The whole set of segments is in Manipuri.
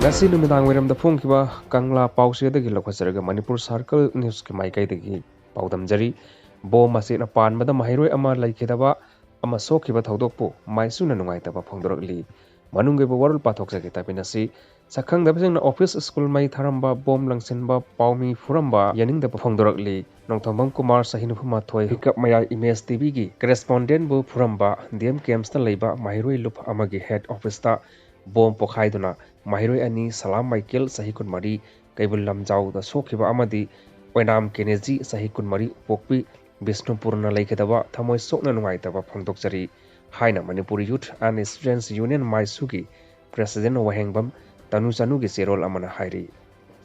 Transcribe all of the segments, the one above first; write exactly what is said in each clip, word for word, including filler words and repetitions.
ꯉꯁꯤ ꯅꯨꯃꯤꯗꯥꯡ ꯋꯥꯏꯔꯝꯗ ꯐꯣꯡꯈꯤꯕ ꯀꯪꯂꯥ ꯄꯥꯎꯆꯦꯗꯒꯤ ꯂꯧꯈꯠꯆꯔꯒ ꯃꯅꯤꯄꯨꯔ ꯁꯥꯔꯀꯜ ꯅ꯭ꯌꯨꯁꯀꯤ ꯃꯥꯏꯀꯩꯗꯒꯤ ꯄꯥꯎꯗꯝꯖꯔꯤ꯫ ꯕꯣꯝ ꯃꯆꯦꯠꯅ ꯄꯥꯟꯕꯗ ꯃꯍꯩꯔꯣꯏ ꯑꯃ ꯂꯩꯈꯤꯗꯕ ꯑꯃ ꯁꯣꯛꯈꯤꯕ ꯊꯧꯗꯣꯛꯄꯨ ꯃꯥꯏꯁꯨꯅ ꯅꯨꯡꯉꯥꯏꯇꯕ ꯐꯣꯡꯗꯣꯔꯛꯂꯤ꯫ ꯃꯅꯨꯡꯒꯤ ꯑꯣꯏꯕ ꯋꯥꯔꯣꯜ ꯄꯥꯊꯣꯛꯆꯒꯦ, ꯇꯥꯃꯤꯟꯅꯁꯤ꯫ ꯁꯛꯈꯪꯗꯕꯁꯤꯡꯅ ꯑꯣꯐꯤꯁ ꯁ꯭ꯀꯨꯜ ꯃꯩ ꯊꯥꯔꯝꯕ, ꯕꯣꯝ ꯂꯪꯁꯤꯟꯕ, ꯄꯥꯎꯃꯤ ꯐꯨꯔꯝꯕ ꯌꯥꯅꯤꯡꯗꯕ ꯐꯣꯡꯗꯣꯔꯛꯂꯤ꯫ ꯅꯣꯡꯊꯣꯝꯕꯝ ꯀꯨꯃꯥꯔ, ꯆꯍꯤ ꯅꯤꯐꯨ ꯃꯥꯊꯣꯏ, ꯍꯤꯀꯞ ꯃꯌꯥꯏ, ꯏꯃꯦꯖ ꯇꯤꯚꯤꯒꯤ ꯀꯔꯦꯁꯄꯣꯟꯗꯦꯟꯕꯨ ꯐꯨꯔꯝꯕ, ꯗꯤ ꯑꯦꯝ ꯀꯦꯝꯁꯇ ꯂꯩꯕ ꯃꯍꯩꯔꯣꯏ ꯂꯨꯞ ꯑꯃꯒꯤ ꯍꯦꯗ ꯑꯣꯐꯤꯁꯇ ꯕꯣꯝ ꯄꯣꯈꯥꯏꯗꯨꯅ ꯃꯍꯩꯔꯣꯏ ꯑꯅꯤ, ꯁꯂꯥꯝ ꯃꯥꯏꯀꯦꯜ, ꯆꯍꯤ ꯀꯨꯟꯃꯔꯤ, ꯀꯩꯕꯨꯜ ꯂꯝꯖꯥꯎꯗ ꯁꯣꯛꯈꯤꯕ, ꯑꯃꯗꯤ ꯑꯣꯏꯅꯥꯝ ꯀꯦꯅꯦꯖꯤ, ꯆꯍꯤ ꯀꯨꯟꯃꯔꯤ, ꯄꯣꯛꯄꯤ, ꯕꯤꯁꯅꯨꯄꯨꯔꯅ ꯂꯩꯈꯤꯗꯕ ꯊꯃꯣꯏ ꯁꯣꯛꯅ ꯅꯨꯡꯉꯥꯏꯇꯕ ꯐꯣꯡꯗꯣꯛꯆꯔꯤ ꯍꯥꯏꯅ Manipur youth and students union, ꯃꯥꯏꯁꯨꯒꯤ ꯄ꯭ꯔꯦꯁꯤꯗꯦꯟꯠ ꯋꯥꯍꯦꯡꯕꯝ ꯇꯅꯨ ꯆꯅꯨꯒꯤ ꯆꯦꯔꯣꯜ ꯑꯃꯅ ꯍꯥꯏꯔꯤ꯫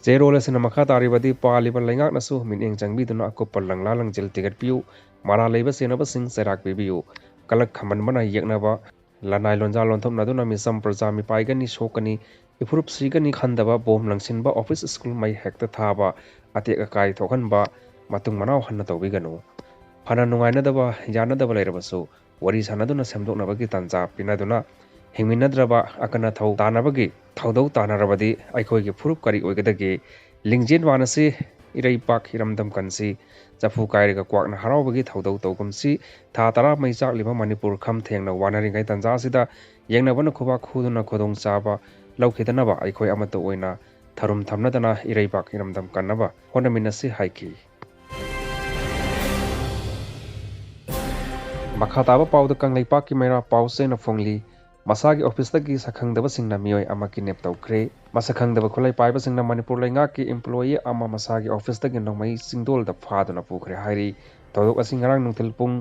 ꯆꯦꯔꯣꯜ ꯑꯁꯤꯅ ꯃꯈꯥ ꯇꯥꯔꯤꯕꯗꯤ, ꯄꯥꯜꯂꯤꯕ ꯂꯩꯉꯥꯛꯅꯁꯨ ꯃꯤꯠꯌꯦꯡ ꯆꯪꯕꯤꯗꯨꯅ ꯑꯀꯨꯞꯄ ꯂꯪꯂꯥ ꯂꯪꯖꯦꯜ ꯊꯤꯒꯠꯄꯤꯌꯨ, ꯃꯔꯥꯜ ꯂꯩꯕ ꯆꯦꯟꯅꯕꯁꯤꯡ ꯆꯩꯔꯥꯛ ꯄꯤꯕꯤꯌꯨ, ꯀꯂꯛ ꯈꯝꯕꯟꯕꯅ ꯌꯦꯛꯅꯕ, ꯂꯅꯥꯏ ꯂꯣꯟꯖꯥ ꯂꯣꯟꯊꯣꯛꯅꯗꯨꯅ ꯃꯤꯆꯝ ꯄ꯭ꯔꯖꯥ ꯃꯤꯄꯥꯏꯒꯅꯤ, ꯁꯣꯛꯀꯅꯤ, ꯏꯐꯨꯔꯨꯞ ꯁꯤꯒꯅꯤ ꯈꯟꯗꯕ ꯕꯣꯝ ꯂꯪꯁꯤꯟꯕ, ꯑꯣꯐꯤꯁ ꯁ꯭ꯀꯨꯜ ꯃꯩ ꯍꯦꯛꯇ ꯊꯥꯕ, ꯑꯇꯦꯛ ꯑꯀꯥꯏ ꯊꯣꯛꯍꯟꯕ ꯃꯇꯨꯡ ꯃꯅꯥꯎ ꯍꯟꯅ ꯇꯧꯕꯤꯒꯅꯨ꯫ ꯐꯅ ꯅꯨꯡꯉꯥꯏꯅꯗꯕ, ꯌꯥꯅꯗꯕ ꯂꯩꯔꯕꯁꯨ ꯋꯥꯔꯤ ꯁꯥꯟꯅꯗꯨꯅ ꯁꯦꯝꯗꯣꯛꯅꯕꯒꯤ ꯇꯥꯟꯖꯥ ꯄꯤꯅꯗꯨꯅ ꯍꯤꯡꯃꯤꯟꯅꯗ꯭ꯔꯕ ꯑꯀꯟ ꯑꯊꯧ ꯇꯥꯟꯅꯕꯒꯤ ꯊꯧꯗꯧ ꯇꯥꯟꯅꯔꯕꯗꯤ ꯑꯩꯈꯣꯏꯒꯤ ꯐꯨꯔꯨꯞ ꯀꯔꯤ ꯑꯣꯏꯒꯗꯒꯦ? ꯂꯤꯡꯖꯦꯜ ꯃꯥꯟꯅꯁꯤ, ꯏꯔꯩꯄꯥꯛ ꯏꯔꯝꯗꯝ ꯀꯟꯁꯤ, ꯆꯐꯨ ꯀꯥꯏꯔꯒ ꯀ꯭ꯋꯥꯛꯅ ꯍꯔꯥꯎꯕꯒꯤ ꯊꯧꯗꯧ ꯇꯧꯒꯨꯝꯁꯤ꯫ ꯊꯥ ꯇꯔꯥ ꯃꯩ ꯆꯥꯛꯂꯤꯕ ꯃꯅꯤꯄꯨꯔ ꯈꯝ ꯊꯦꯡꯅ ꯋꯥꯅꯔꯤꯉꯩ ꯇꯥꯟꯖꯥ ꯑꯁꯤꯗ ꯌꯦꯡꯅꯕꯅ ꯈꯨꯕꯥꯛ ꯈꯨꯗꯨꯅ ꯈꯨꯗꯣꯡꯆꯥꯕ ꯂꯧꯈꯤꯗꯅꯕ ꯑꯩꯈꯣꯏ ꯑꯃꯠꯇ ꯑꯣꯏꯅ ꯊꯔꯨꯝ ꯊꯝꯅꯗꯅ ꯏꯔꯩꯄꯥꯛ ꯏꯔꯝꯗꯝ ꯀꯟꯅꯕ ꯍꯣꯠꯅꯃꯤꯟꯅꯁꯤ ꯍꯥꯏꯈꯤ꯫ ꯃꯈꯥ ꯇꯥꯕ ꯄꯥꯎꯗ ꯀꯪꯂꯩꯄꯥꯛꯀꯤ ꯃꯩꯔꯥ ꯄꯥꯎꯆꯦꯅ ꯐꯣꯡꯂꯤ꯫ ꯃꯁꯥꯒꯤ ꯑꯣꯐꯤꯁꯇꯒꯤ ꯁꯛꯈꯪꯗꯕꯁꯤꯡꯅ ꯃꯤꯑꯣꯏ ꯑꯃ ꯀꯤꯗꯅꯦꯞ ꯇꯧꯈ꯭ꯔꯦ꯫ ꯃꯁꯛ ꯈꯪꯗꯕ ꯈꯨꯠꯂꯥꯏ ꯄꯥꯏꯕꯁꯤꯡꯅ ꯃꯅꯤꯄꯨꯔ ꯂꯩꯉꯥꯛꯀꯤ ꯏꯝꯄ꯭ꯂꯣꯌꯤ ꯑꯃ ꯃꯁꯥꯒꯤ ꯑꯣꯐꯤꯁꯇꯒꯤ ꯅꯣꯡꯃꯩ ꯆꯤꯡꯗꯣꯜꯗ ꯐꯥꯗꯨꯅ ꯄꯨꯈ꯭ꯔꯦ ꯍꯥꯏꯔꯤ꯫ ꯊꯧꯗꯣꯛ ꯑꯁꯤ ꯉꯔꯥꯡ ꯅꯨꯡꯊꯤꯜ ꯄꯨꯡ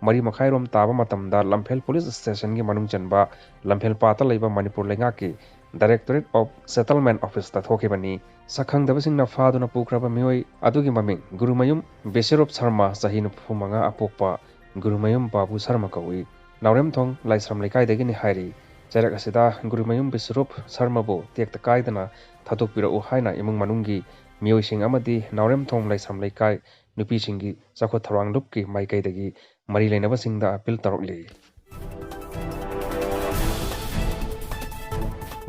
ꯃꯔꯤ ꯃꯈꯥꯏꯔꯣꯝ ꯇꯥꯕ ꯃꯇꯝꯗ ꯂꯝꯐꯦꯜ ꯄꯨꯂꯤꯁ ꯁ꯭ꯇꯦꯁꯟꯒꯤ ꯃꯅꯨꯡ ꯆꯟꯕ ꯂꯝꯐꯦꯜ ꯄꯥꯠꯇ ꯂꯩꯕ ꯃꯅꯤꯄꯨꯔ ꯂꯩꯉꯥꯛꯀꯤ Directorate of Settlement ꯑꯣꯐꯤꯁꯇ ꯊꯣꯛꯈꯤꯕꯅꯤ꯫ ꯁꯛꯈꯪꯗꯕꯁꯤꯡꯅ ꯐꯥꯗꯨꯅ ꯄꯨꯈ꯭ꯔꯕ ꯃꯤꯑꯣꯏ ꯑꯗꯨꯒꯤ ꯃꯃꯤꯡ ꯒꯨꯔꯨꯃꯌꯨꯝ ꯕꯤꯁ꯭ꯋꯔꯨꯞ ꯁꯔꯃ, ꯆꯍꯤ ꯅꯤꯐꯨ ꯃꯉꯥ, ꯑꯄꯣꯛꯄ ꯒꯨꯔꯨꯃꯌꯨꯝ ꯕꯥꯕꯨ ꯁꯔꯃ ꯀꯧꯏ꯫ ꯅꯥꯎꯔꯦꯝꯊꯣꯡ ꯂꯥꯏꯁ꯭ꯔꯝ ꯂꯩꯀꯥꯏꯗꯒꯤꯅꯤ ꯍꯥꯏꯔꯤ꯫ ꯆꯩꯔꯛ ꯑꯁꯤꯗ ꯒꯨꯔꯨꯃꯌꯨꯝ ꯕꯤꯁ꯭ꯋꯔꯨꯞ ꯁꯔꯃꯕꯨ ꯇꯦꯛꯇ ꯀꯥꯏꯗꯅ ꯊꯥꯗꯣꯛꯄꯤꯔꯛꯎ ꯍꯥꯏꯅ ꯏꯃꯨꯡ ꯃꯅꯨꯡꯒꯤ ꯃꯤꯑꯣꯏꯁꯤꯡ ꯑꯃꯗꯤ ꯅꯥꯎꯔꯦꯝꯊꯣꯡ ꯂꯥꯏꯁ꯭ꯔꯝ ꯂꯩꯀꯥꯏ ꯅꯨꯄꯤꯁꯤꯡꯒꯤ ꯆꯥꯎꯈꯠ ꯊꯧꯔꯥꯡ ꯂꯨꯞꯀꯤ ꯃꯥꯏꯀꯩꯗꯒꯤ ꯃꯔꯤ ꯂꯩꯅꯕꯁꯤꯡꯗ ꯑꯄꯤꯜ ꯇꯧꯔꯛꯂꯤ꯫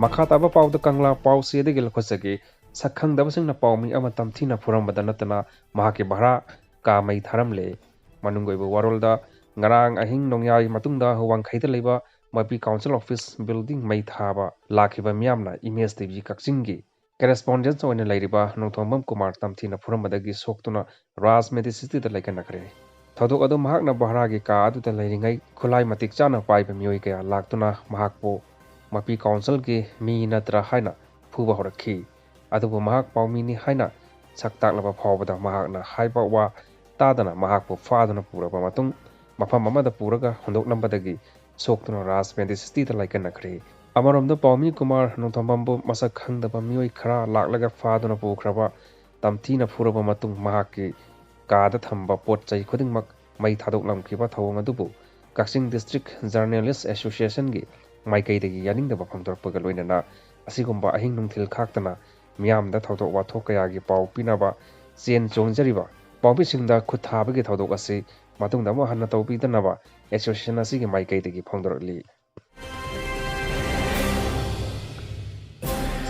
ꯃꯈꯥ ꯇꯥꯕ ꯄꯥꯎꯗ ꯀꯪꯂꯥ ꯄꯥꯎꯆꯦꯗꯒꯤ ꯂꯧꯈꯠꯆꯒꯦ꯫ ꯁꯛꯈꯪꯗꯕꯁꯤꯡꯅ ꯄꯥꯎꯃꯤ ꯑꯃ ꯇꯝꯊꯤꯅ ꯐꯨꯔꯝꯕꯗ ꯅꯠꯇꯅ ꯃꯍꯥꯛꯀꯤ ꯚꯔꯥ ꯀꯥ ꯃꯩ ꯊꯥꯔꯝꯂꯦ꯫ ꯃꯅꯨꯡꯒꯤ ꯑꯣꯏꯕ ꯋꯥꯔꯣꯜꯗ ꯉꯔꯥꯡ ꯑꯍꯤꯡ ꯅꯣꯡꯌꯥꯏ ꯃꯇꯨꯡꯗ ꯋꯥꯡꯈꯩꯗ ꯂꯩꯕ ꯃꯄꯤ ꯀꯥꯎꯟꯁꯤꯜ ꯑꯣꯐꯤꯁ ꯕꯤꯜꯗꯤꯡ ꯃꯩ ꯊꯥꯕ ꯂꯥꯛꯈꯤꯕ ꯃꯤꯌꯥꯝꯅ ꯏꯃꯦꯖ ꯇꯤꯚꯤ ꯀꯛꯆꯤꯡꯒꯤ ꯀꯔꯦꯁꯄꯣꯟꯗꯦꯟꯠ ꯑꯣꯏꯅ ꯂꯩꯔꯤꯕ ꯅꯣꯡꯊꯣꯝꯕꯝ ꯀꯨꯃꯥꯔ ꯇꯝꯊꯤꯅ ꯐꯨꯔꯝꯕꯗꯒꯤ ꯁꯣꯛꯇꯨꯅ ꯔꯥꯖ ꯃꯦꯗꯤꯁꯤꯇꯤꯗ ꯂꯥꯏꯀꯠꯅꯈ꯭ꯔꯦ꯫ ꯊꯧꯗꯣꯛ ꯑꯗꯨ ꯃꯍꯥꯛꯅ ꯚꯔꯥꯒꯤ ꯀꯥ ꯑꯗꯨꯗ ꯂꯩꯔꯤꯉꯩ ꯈꯨꯠꯂꯥꯏ ꯃꯇꯤꯛ ꯆꯥꯅ ꯄꯥꯏꯕ ꯃꯤꯑꯣꯏ ꯀꯌꯥ ꯂꯥꯛꯇꯨꯅ ꯃꯍꯥꯛꯄꯨ ꯃꯄꯤ ꯀꯥꯎꯟꯁꯤꯜꯒꯤ ꯃꯤ ꯅꯠꯇ꯭ꯔꯥ ꯍꯥꯏꯅ ꯐꯨꯕ ꯍꯧꯔꯛꯈꯤ꯫ ꯑꯗꯨꯕꯨ ꯃꯍꯥꯛ ꯄꯥꯎꯃꯤꯅꯤ ꯍꯥꯏꯅ ꯁꯛ ꯇꯥꯛꯂꯕ ꯐꯥꯎꯕꯗ ꯃꯍꯥꯛꯅ ꯍꯥꯏꯕ ꯋꯥ ꯇꯥꯗꯅ ꯃꯍꯥꯛꯄꯨ ꯐꯥꯗꯨꯅ ꯄꯨꯔꯕ ꯃꯇꯨꯡ ꯃꯐꯝ ꯑꯃꯗ ꯄꯨꯔꯒ ꯍꯨꯟꯗꯣꯛꯂꯝꯕꯗꯒꯤ ꯁꯣꯛꯇꯨꯅ ꯔꯥꯖ ꯃꯦꯗꯤꯁꯤꯇꯤꯗ ꯂꯥꯏꯀꯠꯅꯈ꯭ꯔꯦ꯫ ꯑꯃꯔꯣꯝꯗ ꯄꯥꯎꯃꯤ ꯀꯨꯃꯥꯔ ꯅꯣꯡꯊꯣꯝꯕꯝꯕꯨ ꯃꯁꯛ ꯈꯪꯗꯕ ꯃꯤꯑꯣꯏ ꯈꯔ ꯂꯥꯛꯂꯒ ꯐꯥꯗꯨꯅ ꯄꯨꯈ꯭ꯔꯕ ꯇꯝꯊꯤꯅ ꯐꯨꯔꯕ ꯃꯇꯨꯡ ꯃꯍꯥꯛꯀꯤ ꯀꯥꯗ ꯊꯝꯕ ꯄꯣꯠ ꯆꯩ ꯈꯨꯗꯤꯡꯃꯛ ꯃꯩ ꯊꯥꯗꯣꯛꯂꯝꯈꯤꯕ ꯊꯧꯑꯣꯡ ꯑꯗꯨꯕꯨ ꯀꯛꯆꯤꯡ ꯗꯤꯁꯇ꯭ꯔꯤꯛ ꯖꯔꯅꯦꯂꯤꯁ ꯑꯦꯁꯣꯁꯤꯌꯦꯁꯟꯒꯤ ꯃꯥꯏꯀꯩꯗꯒꯤ ꯌꯥꯅꯤꯡꯗꯕ ꯐꯣꯡꯗꯣꯔꯛꯄꯒ ꯂꯣꯏꯅꯅ ꯑꯁꯤꯒꯨꯝꯕ ꯑꯍꯤꯡ ꯅꯨꯡꯊꯤꯜ ꯈꯥꯛꯇꯅ ꯃꯤꯌꯥꯝꯗ ꯊꯧꯗꯣꯛ ꯋꯥꯊꯣꯛ ꯀꯌꯥꯒꯤ ꯄꯥꯎ ꯄꯤꯅꯕ ꯆꯦꯟ ꯆꯣꯡꯖꯔꯤꯕ ꯄꯥꯎꯃꯤꯁꯤꯡꯗ ꯈꯨꯠ ꯊꯥꯕꯒꯤ ꯊꯧꯗꯣꯛ ꯑꯁꯤ ꯃꯇꯨꯡꯗ ꯑꯃꯨꯛ ꯍꯟꯅ ꯇꯧꯕꯤꯗꯅꯕ ꯑꯦꯁꯣꯁꯤꯌꯦꯁꯟ ꯑꯁꯤꯒꯤ ꯃꯥꯏꯀꯩꯗꯒꯤ ꯐꯣꯡꯗꯣꯔꯛꯂꯤ꯫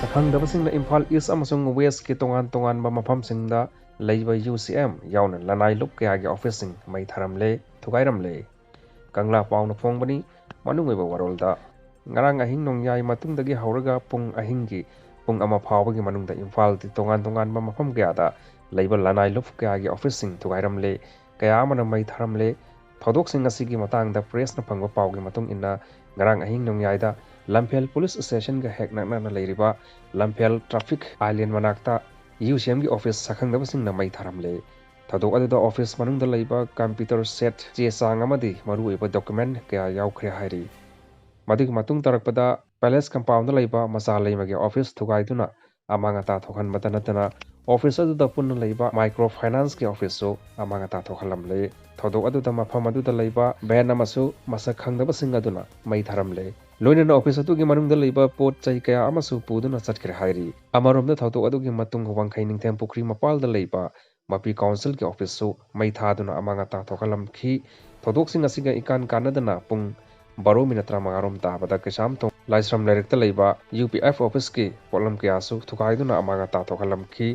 ꯁꯛꯈꯪꯗꯕꯁꯤꯡꯅ ꯏꯝꯐꯥꯜ ꯏꯁ ꯑꯃꯁꯨꯡ ꯋꯦꯁꯀꯤ ꯇꯣꯉꯥꯟ ꯇꯣꯉꯥꯟꯕ ꯃꯐꯝꯁꯤꯡꯗ ꯂꯩꯕ ꯌꯨ ꯁꯤ ꯑꯦꯝ ꯌꯥꯎꯅ ꯂꯅꯥꯏ ꯂꯨꯞ ꯀꯌꯥꯒꯤ ꯑꯣꯐꯤꯁꯁꯤꯡ ꯃꯩ ꯊꯥꯔꯝꯂꯦ, ꯊꯨꯒꯥꯏꯔꯝꯂꯦ꯫ ꯀꯪꯂꯥ ꯄꯥꯎꯅ ꯐꯣꯡꯕꯅꯤ꯫ ꯃꯅꯨꯡ ꯑꯣꯏꯕ ꯋꯥꯔꯣꯜꯗ ꯉꯔꯥꯡ ꯑꯍꯤꯡ ꯅꯣꯡꯌꯥꯏ ꯃꯇꯨꯡꯗꯒꯤ ꯍꯧꯔꯒ ꯄꯨꯡ ꯑꯍꯤꯡꯒꯤ ꯄꯨꯡ ꯑꯃ ꯐꯥꯎꯕꯒꯤ ꯃꯅꯨꯡꯗ ꯏꯝꯐꯥꯜꯒꯤ ꯇꯣꯉꯥꯟ ꯇꯣꯉꯥꯟꯕ ꯃꯐꯝ ꯀꯌꯥꯗ ꯂꯩꯕ ꯂꯅꯥꯏ ꯂꯨꯞ ꯀꯌꯥꯒꯤ ꯑꯣꯐꯤꯁꯁꯤꯡ ꯊꯨꯒꯥꯏꯔꯝꯂꯦ, ꯀꯌꯥ ꯑꯃꯅ ꯃꯩ ꯊꯥꯔꯝꯂꯦ꯫ ꯊꯧꯗꯣꯛꯁꯤꯡ ꯑꯁꯤꯒꯤ ꯃꯇꯥꯡꯗ ꯄ꯭ꯔꯦꯁꯅ ꯐꯪꯕ ꯄꯥꯎꯒꯤ ꯃꯇꯨꯡ ꯏꯟꯅ, ꯉꯔꯥꯡ ꯑꯍꯤꯡ ꯅꯣꯡꯌꯥꯏꯗ ꯂꯝꯐꯦꯜ ꯄꯨꯂꯤꯁ ꯁ꯭ꯇꯦꯁꯟꯒ ꯍꯦꯛ ꯅꯛꯅꯅ ꯂꯩꯔꯤꯕ ꯂꯝꯐꯦꯜ ꯇ꯭ꯔꯥꯐꯤꯛ ꯑꯥꯏꯂꯦꯟ ꯃꯅꯥꯛꯇ ꯌꯨ ꯁꯤ ꯑꯦꯝꯒꯤ ꯑꯣꯐꯤꯁ ꯁꯛꯈꯪꯗꯕꯁꯤꯡꯅ ꯃꯩ ꯊꯥꯔꯝꯂꯦ꯫ ꯊꯧꯗꯣꯛ ꯑꯗꯨꯗ ꯑꯣꯐꯤꯁ ꯃꯅꯨꯡꯗ ꯂꯩꯕ ꯀꯝꯄ꯭ꯌꯨꯇꯔ ꯁꯦꯠ, ꯆꯦ ꯆꯥꯡ ꯑꯃꯗꯤ ꯃꯔꯨꯑꯣꯏꯕ ꯗꯣꯀꯨꯃꯦꯟ ꯀꯌꯥ ꯌꯥꯎꯈ꯭ꯔꯦ ꯍꯥꯏꯔꯤ꯫ ꯃꯗꯨꯒꯤ ꯃꯇꯨꯡ ꯇꯥꯔꯛꯄꯗ ꯄꯦꯂꯦꯁ ꯀꯝꯄꯥꯎꯟꯗ ꯂꯩꯕ ꯃꯆꯥ ꯂꯩꯃꯒꯤ ꯑꯣꯐꯤꯁ ꯊꯨꯒꯥꯏꯗꯨꯅ ꯑꯃꯥꯡ ꯑꯇꯥ ꯊꯣꯛꯍꯟꯕꯇ ꯅꯠꯇꯅ ꯑꯣꯐꯤꯁ ꯑꯗꯨꯗ ꯄꯨꯟꯅ ꯂꯩꯕ ꯃꯥꯏꯀ꯭ꯔꯣ ꯐꯥꯏꯅꯥꯟꯁꯀꯤ ꯑꯣꯐꯤꯁꯁꯨ ꯑꯃꯥꯡ ꯑꯇꯥ ꯊꯣꯛꯍꯜꯂꯝꯂꯦ꯫ ꯊꯧꯗꯣꯛ ꯑꯗꯨꯗ ꯃꯐꯝ ꯑꯗꯨꯗ ꯂꯩꯕ ꯚꯦꯟ ꯑꯃꯁꯨ ꯃꯁꯛ ꯈꯪꯗꯕꯁꯤꯡ ꯑꯗꯨꯅ ꯃꯩ ꯊꯥꯔꯝꯂꯦ꯫ ꯂꯣꯏꯅꯅ ꯑꯣꯐꯤꯁ ꯑꯗꯨꯒꯤ ꯃꯅꯨꯡꯗ ꯂꯩꯕ ꯄꯣꯠ ꯆꯩ ꯀꯌꯥ ꯑꯃꯁꯨ ꯄꯨꯗꯨꯅ ꯆꯠꯈ꯭ꯔꯦ ꯍꯥꯏꯔꯤ꯫ ꯑꯃꯔꯣꯝꯗ ꯊꯧꯗꯣꯛ ꯑꯗꯨꯒꯤ ꯃꯇꯨꯡ ꯋꯥꯡꯈꯩ ꯅꯤꯡꯊꯦꯝ ꯄꯨꯈ꯭ꯔꯤ ꯃꯄꯥꯜꯗ ꯂꯩꯕ ꯃꯄꯤ ꯀꯥꯎꯟꯁꯤꯜꯒꯤ ꯑꯣꯐꯤꯁꯁꯨ ꯃꯩ ꯊꯥꯗꯨꯅ ꯑꯃꯥꯡ ꯑꯇꯥ ꯊꯣꯛꯍꯜꯂꯝꯈꯤ꯫ ꯊꯧꯗꯣꯛꯁꯤꯡ ꯑꯁꯤꯒ ꯏꯀꯥꯟ ꯀꯥꯟꯅꯗꯅ ꯄꯨꯡ ꯕꯥꯔꯣ ꯃꯤꯅꯠ ꯇꯔꯥꯃꯉꯥ ꯔꯣꯝ ꯇꯥꯕꯗ ꯀꯩꯁꯥꯝꯊꯣꯡ ꯂꯥꯏꯁ꯭ꯔꯝ ꯂꯩꯔꯛꯇ ꯂꯩꯕ ꯌꯨ ꯄꯤ ꯑꯦꯐ ꯑꯣꯐꯤꯁꯀꯤ ꯄꯣꯠꯂꯝ ꯀꯌꯥꯁꯨ ꯊꯨꯒꯥꯏꯗꯨꯅ ꯑꯃꯥꯡ ꯑꯇꯥ ꯊꯣꯛꯍꯜꯂꯝꯈꯤ꯫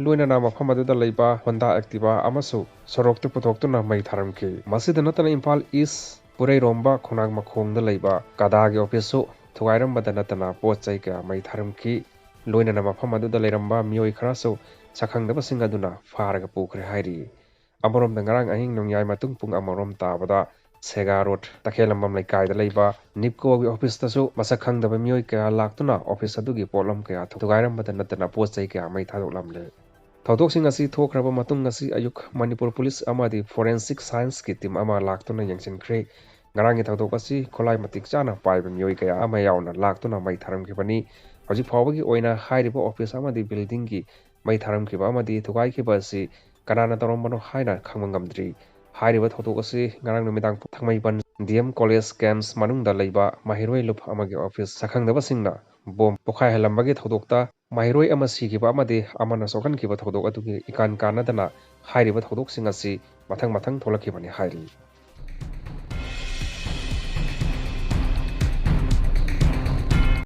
ꯂꯣꯏꯅꯅ ꯃꯐꯝ ꯑꯗꯨꯗ ꯂꯩꯕ ꯍꯣꯟꯗꯥ ꯑꯦꯛꯇꯤꯚꯥ ꯑꯃꯁꯨ ꯁꯣꯔꯣꯛꯇ ꯄꯨꯊꯣꯛꯇꯨꯅ ꯃꯩ ꯊꯥꯔꯝꯈꯤ꯫ ꯃꯁꯤꯗ ꯅꯠꯇꯅ ꯏꯝꯐꯥꯜ ꯏꯁ ꯄꯨꯔꯩꯔꯣꯝꯕ ꯈꯣꯡꯅꯥꯡ ꯃꯈꯣꯡꯗ ꯂꯩꯕ ꯀꯗꯥꯒꯤ ꯑꯣꯐꯤꯁꯁꯨ ꯊꯨꯒꯥꯏꯔꯝꯕꯗ ꯅꯠꯇꯅ ꯄꯣꯠ ꯆꯩ ꯀꯌꯥ ꯃꯩ ꯊꯥꯔꯝꯈꯤ꯫ ꯂꯣꯏꯅꯅ ꯃꯐꯝ ꯑꯗꯨꯗ ꯂꯩꯔꯝꯕ ꯃꯤꯑꯣꯏ ꯈꯔꯁꯨ ꯁꯛꯈꯪꯗꯕꯁꯤꯡ ꯑꯗꯨꯅ ꯐꯥꯔꯒ ꯄꯨꯈ꯭ꯔꯦ ꯍꯥꯏꯔꯤ꯫ ꯑꯃꯔꯣꯝꯗ ꯉꯔꯥꯡ ꯑꯍꯤꯡ ꯅꯣꯡꯌꯥꯏ ꯃꯇꯨꯡ ꯄꯨꯡ ꯑꯃꯔꯣꯝ ꯇꯥꯕꯗ ꯁꯦꯒꯥ ꯔꯣꯗ ꯇꯈꯦꯜꯂꯝꯕꯝ ꯂꯩꯀꯥꯏꯗ ꯂꯩꯕ ꯅꯤꯞꯀꯣꯒꯤ ꯑꯣꯐꯤꯁꯇꯁꯨ ꯃꯁꯛ ꯈꯪꯗꯕ ꯃꯤꯑꯣꯏ ꯀꯌꯥ ꯂꯥꯛꯇꯨꯅ ꯑꯣꯐꯤꯁ ꯑꯗꯨꯒꯤ ꯄꯣꯠꯂꯝ ꯀꯌꯥ ꯊꯨꯒꯥꯏꯔꯝꯕꯗ ꯅꯠꯇꯅ ꯄꯣꯠ ꯆꯩ ꯀꯌꯥ ꯃꯩ ꯊꯥꯗꯣꯛꯂꯝꯂꯦ꯫ ꯊꯧꯗꯣꯛꯁꯤꯡ ꯑꯁꯤ ꯊꯣꯛꯈ꯭ꯔꯕ ꯃꯇꯨꯡ ꯉꯁꯤ ꯑꯌꯨꯛ ꯃꯅꯤꯄꯨꯔ ꯄꯨꯂꯤꯁ ꯑꯃꯗꯤ ꯐꯣꯔꯦꯟꯁꯤꯛ ꯁꯥꯏꯟꯁꯀꯤ ꯇꯤꯝ ꯑꯃ ꯂꯥꯛꯇꯨꯅ ꯌꯦꯡꯁꯤꯟꯈ꯭ꯔꯦ꯫ ꯉꯔꯥꯡꯒꯤ ꯊꯧꯗꯣꯛ ꯑꯁꯤ ꯈꯨꯠꯂꯥꯏ ꯃꯇꯤꯛ ꯆꯥꯅ ꯄꯥꯏꯕ ꯃꯤꯑꯣꯏ ꯀꯌꯥ ꯑꯃ ꯌꯥꯎꯅ ꯂꯥꯛꯇꯨꯅ ꯃꯩ ꯊꯥꯔꯝꯈꯤꯕꯅꯤ꯫ ꯍꯧꯖꯤꯛ ꯐꯥꯎꯕꯒꯤ ꯑꯣꯏꯅ ꯍꯥꯏꯔꯤꯕ ꯑꯣꯐꯤꯁ ꯑꯃꯗꯤ ꯕꯤꯜꯗꯤꯡꯒꯤ ꯃꯩ ꯊꯥꯔꯝꯈꯤꯕ ꯑꯃꯗꯤ ꯊꯨꯒꯥꯏꯈꯤꯕ ꯑꯁꯤ ꯀꯅꯥꯅ ꯇꯧꯔꯝꯕꯅꯣ ꯍꯥꯏꯅ ꯈꯪꯕ ꯉꯝꯗ꯭ꯔꯤ꯫ ꯍꯥꯏꯔꯤꯕ ꯊꯧꯗꯣꯛ ꯑꯁꯤ ꯉꯔꯥꯡ ꯅꯨꯃꯤꯗꯥꯡ ꯊꯥꯡꯃꯩꯕꯟ ꯗꯤ ꯑꯦꯝ ꯀꯣꯂꯦꯖ ꯀꯦꯝꯄꯁ ꯃꯅꯨꯡꯗ ꯂꯩꯕ ꯃꯍꯩꯔꯣꯏ ꯂꯨꯞ ꯑꯃꯒꯤ ꯑꯣꯐꯤꯁ ꯁꯛꯈꯪꯗꯕꯁꯤꯡꯅ ꯕꯣꯝ ꯄꯣꯈꯥꯏꯍꯜꯂꯝꯕꯒꯤ ꯊꯧꯗꯣꯛꯇ ꯃꯍꯩꯔꯣꯏ ꯑꯃ ꯁꯤꯈꯤꯕ ꯑꯃꯗꯤ ꯑꯃꯅ ꯁꯣꯛꯍꯟꯈꯤꯕ ꯊꯧꯗꯣꯛ ꯑꯗꯨꯒꯤ ꯏꯀꯥꯟ ꯀꯥꯟꯅꯗꯅ ꯍꯥꯏꯔꯤꯕ ꯊꯧꯗꯣꯛꯁꯤꯡ ꯑꯁꯤ ꯃꯊꯪ ꯃꯊꯪ ꯊꯣꯛꯂꯛꯈꯤꯕꯅꯤ ꯍꯥꯏꯔꯤ꯫